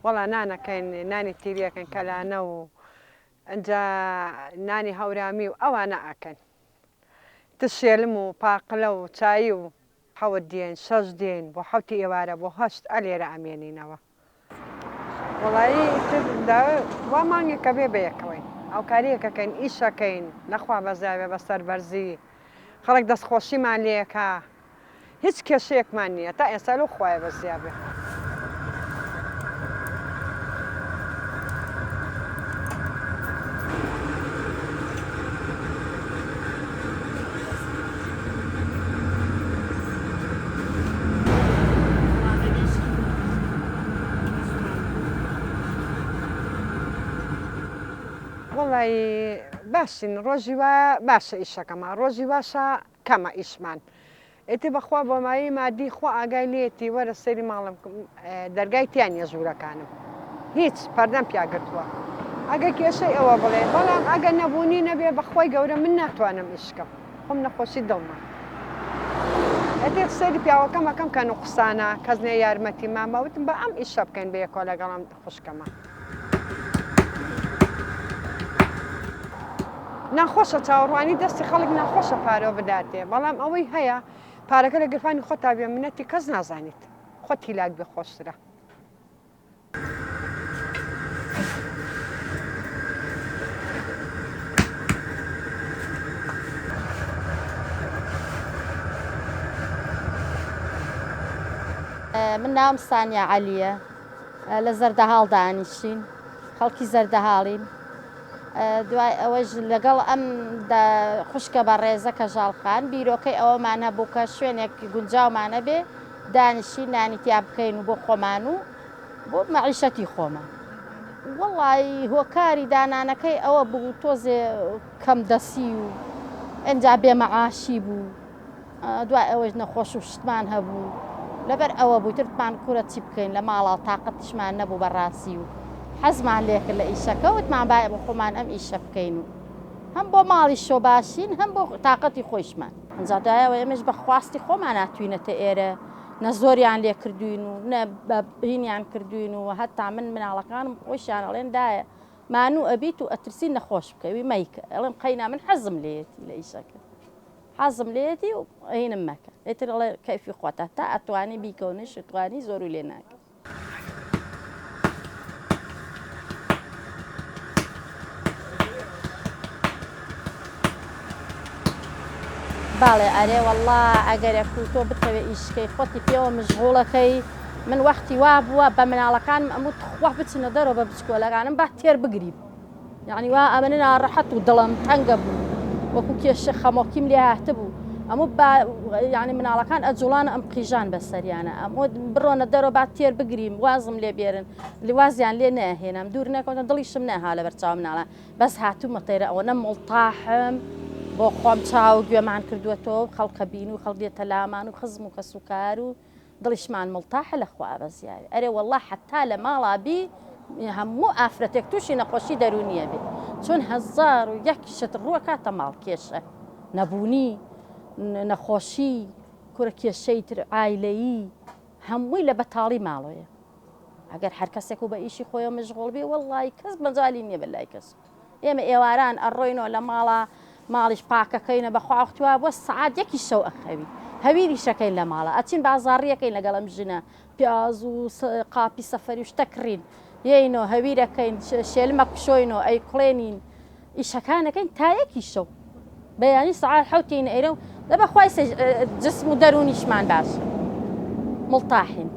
وەڵا نانەکەین نانی تیریەکەن کەلانە و ئەجا نانی هەورامی و ئەوانە ئەکەن تشێلم و پاقلە و چایی و حەوت دێن شەش دێن بۆ حەوتی ئێوارە بۆ هەشت ئەلێرە ئەمێنینەوە. وەڵایی ئیتر دا وا مانگێکە بێ بەیەکەوەین هاوکاریەکەکەین ئیشەکەین لەخوا بەزیاوێ بە سەربەرزی خەڵک دەستخۆشیمان لێکا هیچ کێشەیەکمان نییە تا ئێستا لەو خوایە بەزیابێ. وەڵایی باشین ڕۆژی وا باشە ئیشەکەمان ڕۆژی واشە کەمە ئیشمان ئیتر بەخوا بۆ مایەی مادی خوا ئاگای لێتی وەرە سەیری ماڵم دەرگای تیا نیە ژوورەکانم هیچ پەردەم پیا گرتووە ئەگە کێشەی ئەوە بڵێ بەڵام ئەگە نەبوونی نەبێ بەخوای گەورە من ناتوانم ئیش کەم خۆم نەخۆشی دڵمە ئیتر سەیری پیاوەکەم ئەکەم کە نوقسانە کەس نیە یارمەتیمان با وتم با ئەم ئیشە بکەین بەیەکەوە لەگەڵ ئەم خوشکەمە. ناخۆشە چاوەڕوانی دەستی خەڵک ناخۆشە پارەوە بداتێ بەڵام ئەوەی هەیە پارەکە لە گرفانی خۆتا بێ منەتی کەس نازانیت خۆت هیلاک بێ خۆشترە. من ناوم سانیا عەلیە لە زەردەهاڵ دانیشین خەڵکی زەردەهاڵین دوای ئەوەش لەگەڵ ئەم خوشکە بەڕێزە کەژاڵ خان بیرۆکەی ئەوەمان هەبوو کە شوێنێک گونجاومان هەبێ دانیشین نانی تیا بکەین و بۆ خۆمان و بۆ مەعیشەتی خۆمان. وەڵی هۆکاری دانانەکەی ئەوە بوو تۆزێ کەم دەسی و ئەجا بێ مەعاشی بوو دوای ئەوەش نەخۆش و شتمان هەبوو لەبەر ئەوە بوو ترتمان کورە چی بکەین لە ماڵا تاقەتیشمان نەبوو بەڕاستی و حەزمان لێکرد لە ئیشەکە وتمان با بۆ خۆمان ئەم ئیشە بکەین و هەم بۆ ماڵی شۆ باشین هەم بۆ تاقەتی خۆیشمان. ئینجا دوایەوە ئێمەش بە خواستی خۆمان هاتوینەتە ئێرە نە زۆریان لێ کردوین و نە بە هینیان کردوین و هەتا من مناڵەکانم خۆشیان ئەڵێن دایە مانوو ئەبیت و ئەترسی نەخۆش بکەوی مەیکە ئەڵێم قەینا من حەزم لێیەتی لە ئیشەکە حەزم لێیەتی و هینم مەکە ئیتر ئەڵێ کەیفی خۆتە تا ئەتوانی بیکە و نەشتوانی زۆرو لێ ناکە. بەڵێ ئەرێ وەڵا ئەگەرەکو تۆ بتەوێ ئیشکەی خۆتی پێوە مشغوڵەکەی من وەختی وا بووە بە مناڵەکانم ئەموت تخوا بچنە دەرەوە بە بچکۆلەکانم با تێر بگریم یەعنی وا ئەمن ناڕەحەت و دڵم تەنگە بوو وەکو کێشە خەمۆکیم لێ هاتبوو ئەموو با یعنی مناڵەکان ئەجوڵان ئەم قیژان بەسەریانە ئەموت بڕۆنە دەرەوە با تێر بگریم وازم لێ بێرن وازیان لێ نەهێنام دوور نەکەوتم دڵیشم نەها لەبەر چاو مناڵان بەس هاتوومە تێرە ئەوەنە مڵتاحم بۆ خۆم چاو گوێمان کردووەتەوە خەڵکە بین و خەڵک دێتە لامان و خزم و کەس و کار و دڵیشمان مڵتاحە لە خوا بەزیاوی ئەرێ وەڵا حەتا لە ماڵا بی هەموو ئافرەتێک تووشی نەخۆشی دەروونیە بێ چون 1001 شت ڕووەکاتە ماڵ کێشە نەبوونی نەخۆشی کورە کێشەی تر عایلەیی هەمووی لە بەتاڵی ماڵۆیە ئەگەر هەر کەسێک و بە ئیشی خۆیە مشغوڵ بێ وەڵی کەس مەجالی نییە بە لای کەس ئێمە ئێواران ئەڕۆینەوە لە ماڵا ماڵیش پاکەکەینە بەخوا وەختی وا بووە سەعات یەکی شەو ئەخەوین هەویریشەکەین لە ماڵا ئەچین بازاڕیەکەین لەگەڵ ئەم ژنە پیاز و قاپی سەفەری و شتە کڕین یەینەوە هەویرەکەین شێلمە کوشۆینەوە ئەیکوڵێنین ئیشەکانەکەین تا یەکی شەو بەیانی سەعات حەوتین ئەیرە و دە بەخوای جسم و دەروونیشمان باشە مڵتاحین.